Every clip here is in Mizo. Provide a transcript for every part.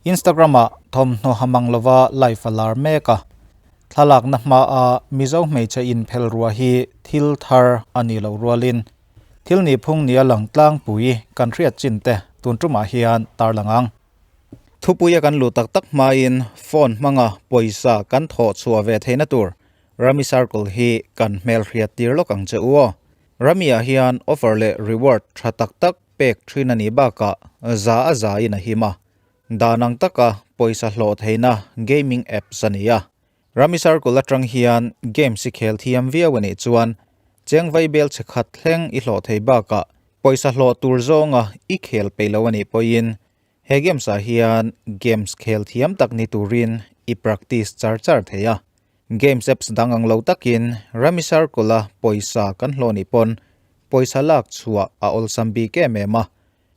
Instagram-ah thawmhnaw ha mang lova live a lar mek a. Thlalakna hmaa Mizo hmeichhe inphel rua hi thil thar a ni lo rualin thil nihphung nia lang tlangpui kan hriat chin te tun tumah hian tarlang ang. Thupuia kan luh tak tak hmain phone hmanga pawisa kan thawh chhuah ve theihna tur Rummy Circle hi kan hmelhriat tir lawk ang che u aw. Rummy-ah hian offer leh reward tha tak tak pek thin a nih bakah za a za in a him a, dan ang taka pawisa hlawh theihna gaming apps a ni a. Rummy Circle atang hian games i khel thiam viau a nih chuan cheng vaibel che khat thleng i hlawh thei bakah pawisa hlawh tur zawnga i khel peih lo a nih pawhin he games ah hian games khel thiam tak ni turin i practice char char thei a. Games apps dang ang lo takin Rummy Circle a pawisa kan hlawh nih pawn pawisa lak chhuah a awlsam bik em em a,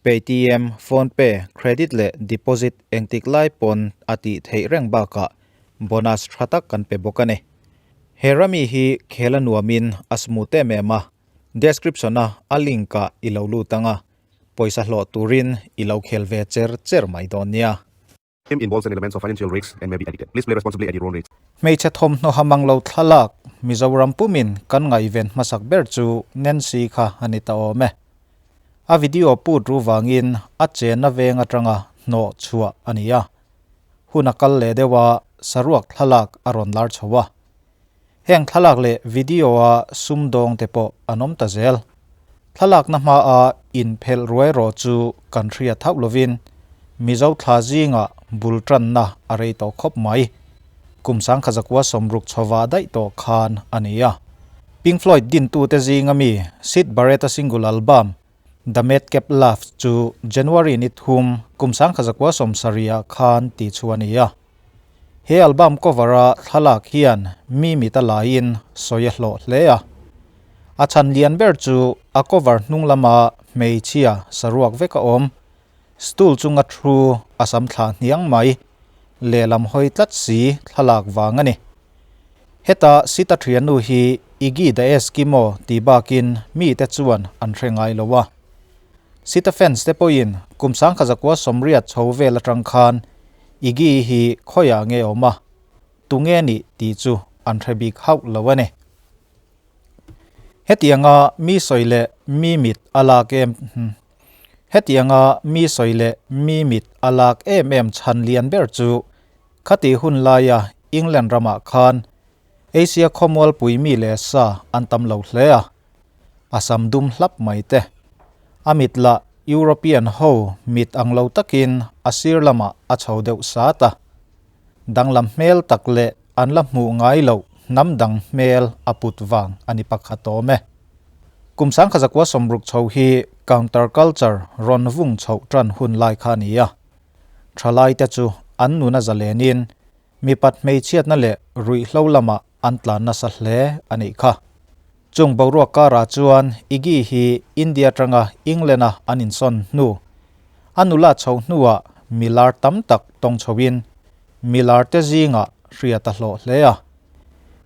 Paytm, PhonePe, credit leh deposit engtik lai pawn a tih theih reng bakah bonus tha tak kan pe bawk a ni. He Rummy hi khel a nuamin a smooth em em a, description a a link ah i lo lut ang a, pawisa hlawh turin i lo khel ve cher cher mai dawn nia. Game involves an elements of financial risks and may be addicted. Please play responsibly at your own risk. Hmeichhe thawmhnaw ha mang lo thlalak Mizoram pumin kan ngaihven hmasak ber chu Nancy kha a ni ta awm e. A video put ru vangin a chenna veng atanga hnawh chhuah a ni a. Hun a kal leh deuh a, saruak thlalak a rawn lar chho a. Heng thlalak leh video a sumdawng te pawh an awm ta zel. Thlalakna hmaa inphelh ruai rawh chu kan hria thauh lovin Mizo thla zingah bul tanna a rei tawh khawp mai. Kum sangkha zakua sawmruk chhova daih tawh khan a ni a. Pink Floyd dintute zinga mi Syd Barrett-a single album The Madcap Laughs chu January ni thum kum sangkha zakua sawmsarihah khan tihchhuah a ni a. He album cover-a thlalak hian mi mit a laiin sawi a hlawh hle a. A chhan lian ber chu a cover hnung lama hmeichhia saruak vek a awm. Stool chunga thu a sam thlah hniang mai, lehlam hawi tlat si thlalak vang a ni. Heta Sita thiannu hi Iggy the Eskimo tih bakin mite chuan an hre ngai lo a. Sita fans te pawhin kum sangkha zakua sawmriat chho vel atang khan Iggy hi khawiah nge awm a, tunge nih tih chu an hre bik hauh lo a ni. Hetianga mi sawi leh mi mit a lak em Hetianga mi sawi leh mi mit a lak em em chhan lian ber chu khati hun laia England ramah khan Asia khawmualpui mi leh sa an tam lo hle a. A sam dum hlap mai te. A mit lah European ho mit ang lo takin a sir lamah a chho deuh sat a. Danglam hmel tak leh an la hmuh ngai loh hnam dang hmel a put vang a ni pakhat awm e. Kum sangkha zakua sawmruk chho hi counter culture rawn vung chhoh tan hun lai kha a ni a. Thalai te chu an nuna zalenin mipat hmeichhiatna leh ruihhlo lamah an tlan nasa hle a nih kha. Chung boruak karah chuan Iggy hi India atanga England-a an insawn hnu, a nula chhoh hnuah milar tam tak tawng chhoin milar te zingah hriat a hlawh hle a.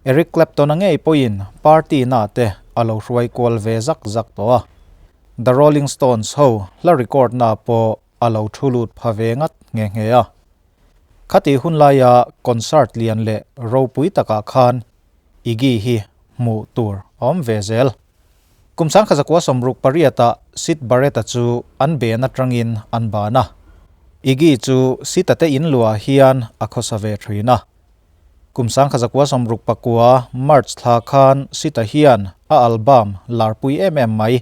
Eric Clapton-a ngei pawhin party na te a lo hruai kual ve zak zak tawh a. The Rolling Stones ho hla record na pawh a lo thu lut pha ve ngat nghe nghe a. Khati hun laia concert lian leh ropui takah khan Iggy hi hmuh tur a awm ve zel. Kum sangkha zakua sawmruk pariatah Syd Barrett-a chu an ben atangin an ban a. Iggy chu Syd-a te in luah hian a khawsa ve thin a. Kum sangkha zakua sawmruk pakua March thla khan Syd-a hian a album larpui em em mai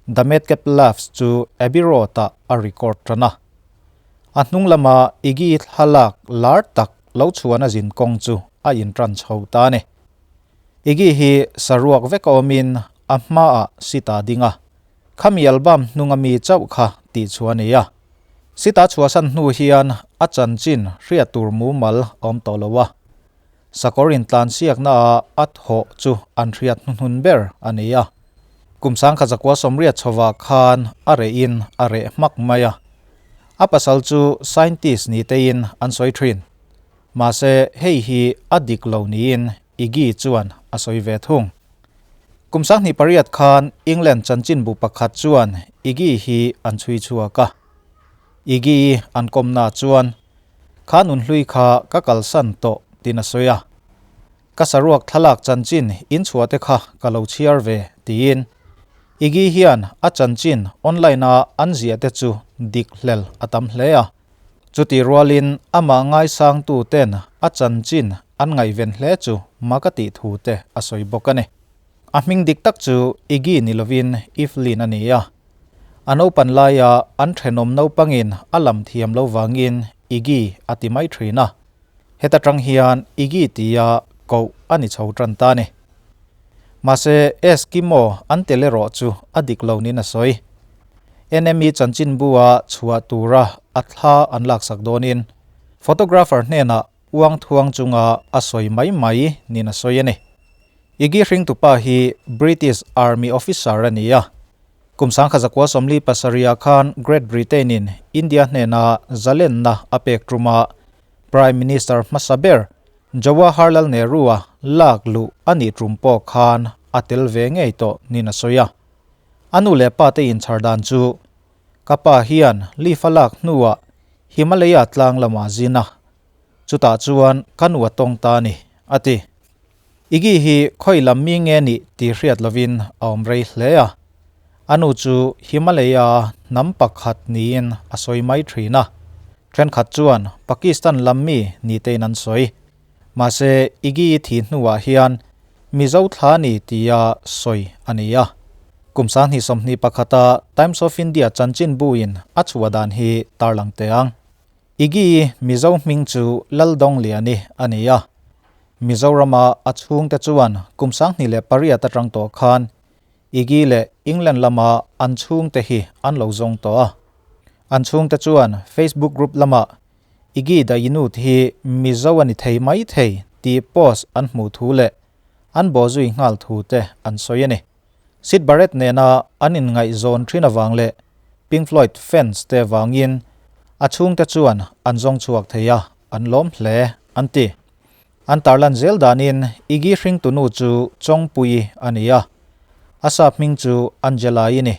The Madcap Laughs chu Abbey Road-ah a record tan a. A hnung lama Iggy thlalak lar tak lo chhuan a zin kawng chu a intran chho ta a ni. Iggy hi saruak vek awmin a hmaah Sita ding a, khami album hnunga mi chauh kha tih chu a ni a. Sita chhuahsan hnu hian a chanchin hriat tur mumal a awm tawh lo a. Sakawr intlansiakna ah a thawh chu an hriat hnuhnun ber a ni a. Kum sangkha zakua sawmriat chhovah khan a reh in a reh hmak mai a. A pasal chu scientist ni teiin an sawi thin. Mahse hei hi a dik lo niin Iggy chuan a sawi ve thung. Kum sanghnih pariat khan England chanchinbu pakhat chuan Iggy hi an chhui chhuak a. Iggy an kawmna chuan. Kha nunhlui kha ka kalsan tawh tiin a sawi a. Ka saruak thlalak chanchin inchhuah te kha ka lo chhiar ve tiin Iggy hian a chanchin online a an ziah te chu dik hlel a tam hle a. Chutih rualin amah ngaisangtu ten a chanchin an ngaihven hle chu mak a tih thu te a sawi bawk a ni. A hming dik tak chu Iggy ni lovin Evelyn a ni a. A naupan laia an thenawm naupangin a lam thiam lo vangin Iggy a ti mai thin a. Heta tang hian Iggy tia koh a ni chho tan ta a ni. Mahse Eskimo an tel erawh chu a dik lo niin a sawi. NME chanchinbu-a chhuah tura a thla an laksak dawnin photographer hnenah uang thuang chunga a sawi mai mai niin a sawi a ni. Iggy hringtupa hi British Army officer a ni a. Kum 1947 khan Great Britain-in India hnena zalenna a pek tuma Prime Minister hmasa ber Jawaharlal Nehru-a lak luh a nih tum pawh khan a tel ve ngei tawh niin a sawi a. A nu leh pa te inchhar dan chu Ka pa hian leave a lak hnuah Himalaya tlang lamah zin a, chutah chuan ka nu a tawng ta a ni, a ti. Iggy hi khawi lam mi nge nih tih hriat lovin a awm rei hle a. A nu chu Himalaya hnam pakhat niin a sawi mai thin a, thenkhat chuan Pakistan lam mi ni tein an sawi. Mahse Iggy thih hnuah hian Mizo thla ni tia sawi a ni a. Kum 2021-a Times of India chanchinbuin a chhuah dan hi tarlang teh ang. Iggy Mizo hming chu Laldongliani a ni a. Mizorama a chhungte chuan kum 2008 atang tawh khan Iggy leh England lama an chhungte hi an lo zawng tawh a. An chhungte chuan Facebook group lamah Iggy Dainut hi Mizo a ni thei mai thei tih post an hmuh thu leh an bawhzui nghal thu te an sawi a ni. Syd Barrett nena an inngaihzawn thin avang leh Pink Floyd fans te vangin a chhungte chuan an zawng chhuak thei a, an lawm hle an ti. An tarlan zel danin Iggy hringtunu chu Chawngpuii a ni a, a sap hming chu Angela-i ni.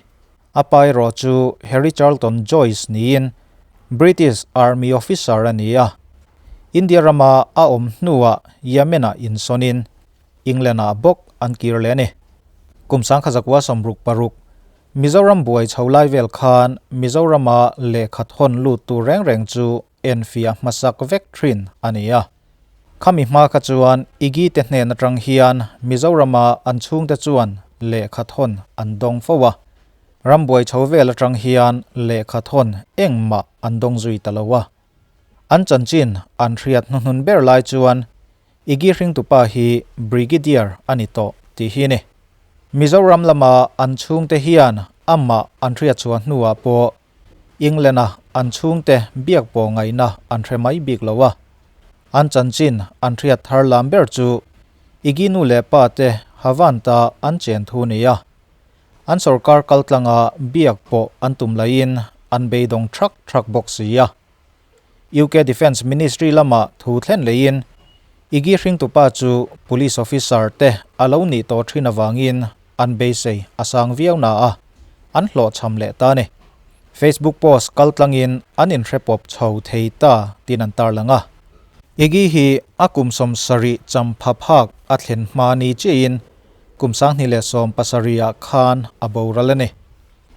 A pa erawh chu Harry Charlton Joyce niin British Army officer a ni a. India rama a awm hnuah Yemen-ah insawnin England-ah bawk an kir leh a ni. Kum 1966, Mizoram buai chho lai vel khan Mizorama lehkha thawn lut tur reng reng chu enfiah hmasak vek thin a ni a. Khami hma kha chuan Iggy te hnen atang hian Mizorama an chhungte chuan lehkha thawn an dawng fo a. Rambuai chho vel atang hian lehkha thawn engmah an dawng zui ta lo a. An chanchin an hriat hnuhnun ber lai chuan Iggy hringtupa hi Brigadier a ni tawh tih hi a ni. Mizoram lama an chhungte hian amah an hriat chhuah hnuah pawh England-a an chhungte biak pawh ngaihna an hre mai bik lo a. An chanchin an hriat thar lam ber chu Iggy nu leh pa te Havant-a an chen thu ni a. An sorkar kaltlanga biak pawh an tum laiin an beidawng thak thak bawk si a. UK Defence Ministry lamah thu thlen leiin Iggy hringtupa chu police officer te a lo nih tawh thin avangin an beisei a sang viau na a, an hlawhchham leh ta a ni. Facebook post kaltlangin an inhre pawp chho thei ta tiin an tarlang a. Iggy hi a kum 70 champha phak a thlen hma ni chiahin kum 2017 ah khan a boral a ni.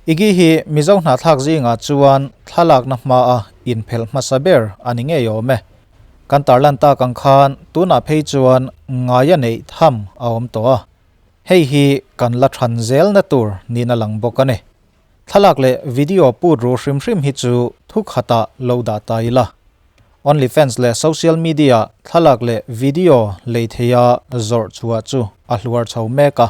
Iggy hi Mizo hnahthlak zingah chuan thlalakna hmaa inphelh hmasa ber a ni ngei awm e. Kan tarlan tak ang khan tunah phei chuan ngaia neih tham a awm tawh a. Hei hi kan la than zelna tur niin a lang bawk a ni. Thlalak leh video put ru hrim hrim hi chu thu khatah lo dah ta ila. OnlyFans leh social media thlalak leh video lei theia zawrh chhuah chu a hluar chho mek a.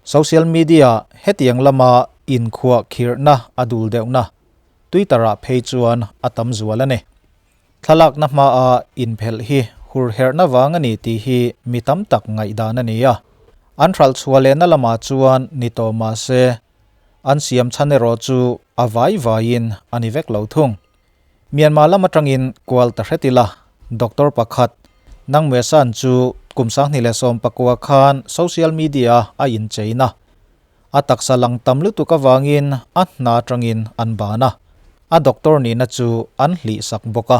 Social media hetiang lama inkhuah khirhna a dul deuhna Twitter-ah phei chuan a tam zual a ni. Thlalakna hmaa inphelh hi hurherhna vang a ni tih hi mi tam tak ngaihdan a ni a. An hralh chhuah lehna lamah chuan ni tawh mah se, an siam chhan erawh chu a vai vaiin a ni vek lo thung. Myanmar lam atangin kual ta hret ila, doctor pakhat Nang Mwesan chu kum 2019 khan social media a inchein a. A taksa lang tam lutuk avangin a hna atangin an ban a, a doctor nihna chu an hlih sak bawk a.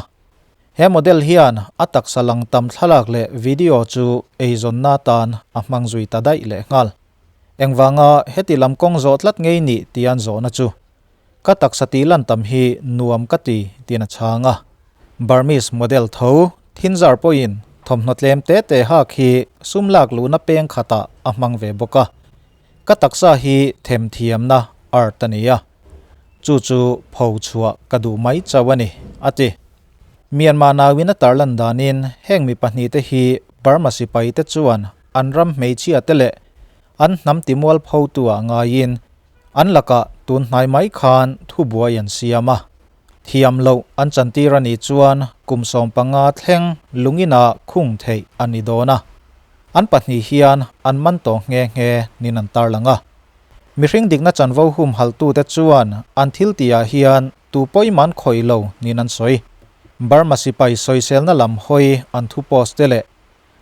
He model hian a taksa lang tam thlalak leh video chu eizawnna atan a hmang zui ta daih lehnghal. Engvanga heti lam kawng zawh tlat ngei nih tih an zawhna chu Ka taksa tih lan tam hi nuam ka ti tiin a chhang a. Burmese model tho Thinzar pawhin thawmhnaw tlem te te hak hi sum lak luhna peng khatah a hmang ve bawk a. Ka taksa hi themthiamna art a ni a, chu chu pho chhuah ka duh mai chauh a ni, a ti. Myanmar nauin a tarlan danin heng mi pahnihte hi Burma sipaite chuan an ram hmeichhiate leh an hnam timual photu-ah ngaiin an lakah tun hnai mai khan thubuai an siam a. Thiam loh an chantir a nih chuan kum 15 thleng lungina khung theih a ni dawn a. An pahnih hian an man tawh nghe nghe nin an tarlang a. Mihring dikna chanvo humhalhtute chuan an thil tihah hian tu pawimah an khawih lo nin an sawi. Burma sipai sawiselna lam hawi an thu post te leh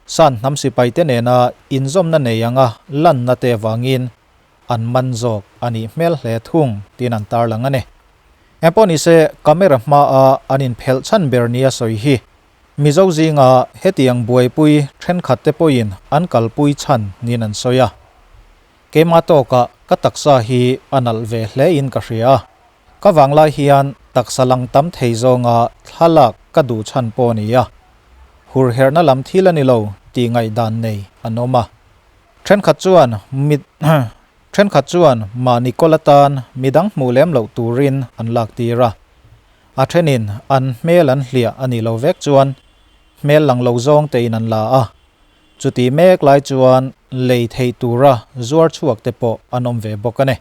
San hnam sipaite nena inzawmna nei anga lanna te avangin an man zawk a nih hmel hle thung tiin an tarlang a ni. Engpawh nise camera hmaa an inphelh chhan ber nia sawi hi Mizo zinga hetiang buaipui thenkhat te pawhin an kalpui chhan niin an sawi a. Keimah tawkah ka taksa hi a nalh ve hle in ka hria a. Ka vanglai hian taksa lang tam thei zawnga thlalak ka duh chhan pawh a ni a. Hurherhna lam thil a ni lo tih ngaihdan nei an awm a. Thenkhat chuan mi thenkhat chuan mahni kawl atan midang hmuh lem loh turin an lak tir a. A thenin an hmel an hliah a nih lo vek chuan hmel lang lo zawng tein an la a. Chuti mek lai chuan lei theih tura zuar chhuak te pawh an awm ve bawk a ni.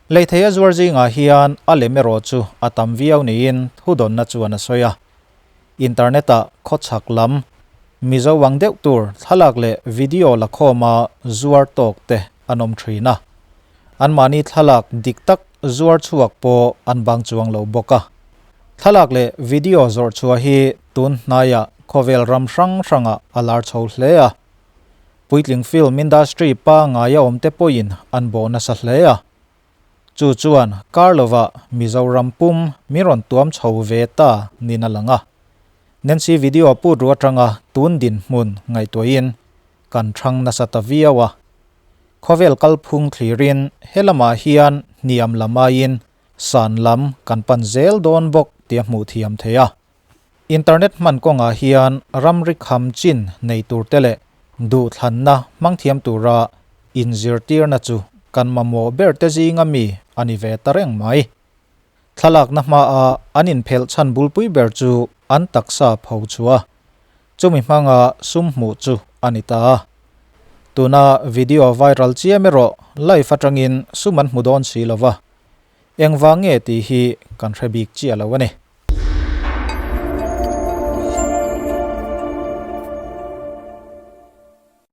Lei thei a zuar zingah hian a lem erawh chu a tam viau niin thudawnna chuan a sawi a. Internet-ah khawchhak lam Mizo ang deuh tur thlalak leh video la khawma zuar tawk te an awm thin a. Anmahni thlalak dik tak zuar chhuak pawh an bang chuang lo bawk a. Thlalak leh video zawrh chhuah hi tun hnaiah khawvel ram hrang hrangah a lar chho hle a. Puitling film industry pangngai a awm te pawhin an bawh nasa hle a. Chu chuan kar lovah Mizoram pum min rawn tuam chho ve ta niin a lang a. Nancy video put ru atanga tun dinhmun ngaihtuahin kan thang nasa ta viau a. Khawvel kalphung thlirin helamah hian hniam lam aiin san lam kan pan zel dawn bawk tih a hmuh thiam thei a. Internet hman kawngah hian ramri kham chin nei tur te leh duhthlanna hmang thiam tura inzirtirna chu kan mamawh ber te zinga mi a ni ve ta reng mai. Thlalakna hmaa an inphelh chhan bulpui ber chu an taksa pho chhuah a, chumi hmanga sum hmuh chu a ni ta a. Tuna video viral chiam erawh live atangin sum an hmu dawn si lo va, engvang nge tih hi kan hre bik chiah lo a ni.